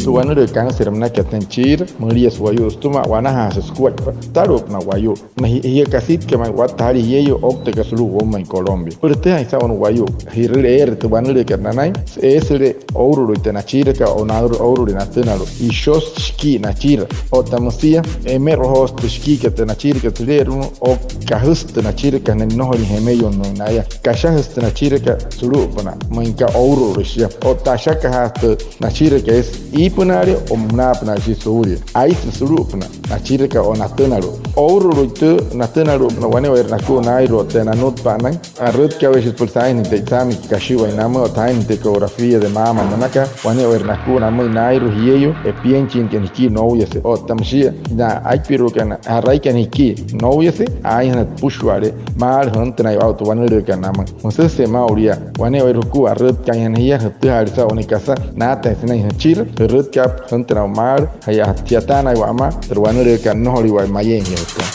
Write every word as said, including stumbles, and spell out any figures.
Tü wanülüü cáncer münakat sünain chiira, müliasü wayuu sütüma, wanajaasü sukuaippa sütalu'upünaa wayuu. Na ji- jia kasitka ma'i watta jalia jieyuu ouktaka sulu'u woumain Colombia. Süpüla jütüjaain saa'u wane wayuu ji'rüle eere tü wanülüükat nanain, eesüle ourulu'ui tü nachiirakat o na- ourulu'ui natünalu'u, ishosü shikii nachira. Otta müsia emerojoosü tü shikiikat tü nachiirakat süle'eru'umüin, o kajüsü tü nachiirakat sünain nnojolin jemeyunnüin naya, kashajüsü tü nachiirakat sulu'upünaa müin aka ourulu'ui shia. Otta ashakajaasü tü nachiirakat, eesü iipünaale o münaapünaale shia suulia. Aisü sulu'upünaa nachiirakat o natünalu'u. Ourulu'ui tü natünalu'upünaa wane'ewai nakua naa'irua otta nanutpa'anain, arütkaweeshii süpüla saainjatüin tü examen kashiwai namüin otta saainjatüin tü ecografía de mama münaka. Wane'ewai nakua namüin naa'irua jieyuu, e pienchinkana jikii nouyase. Otta müshia na aipiruakana ja'raikana jikii nouyase, aainjana süpüshua'ale maalü jüntünain aa'u tü wanülüükat namüin. Müsüjese'e maa'ulu yaa, wane'ewai jukua arütkainjana jia, jütüjaale saa'u wane kasa naatain sünain jüchira, jürütkaapa jüntünain aa'u maalü. Ja'ya- ja'yataanaiwa amaa tü wanülüükat, nnojoliwa mayeein jia jütüma.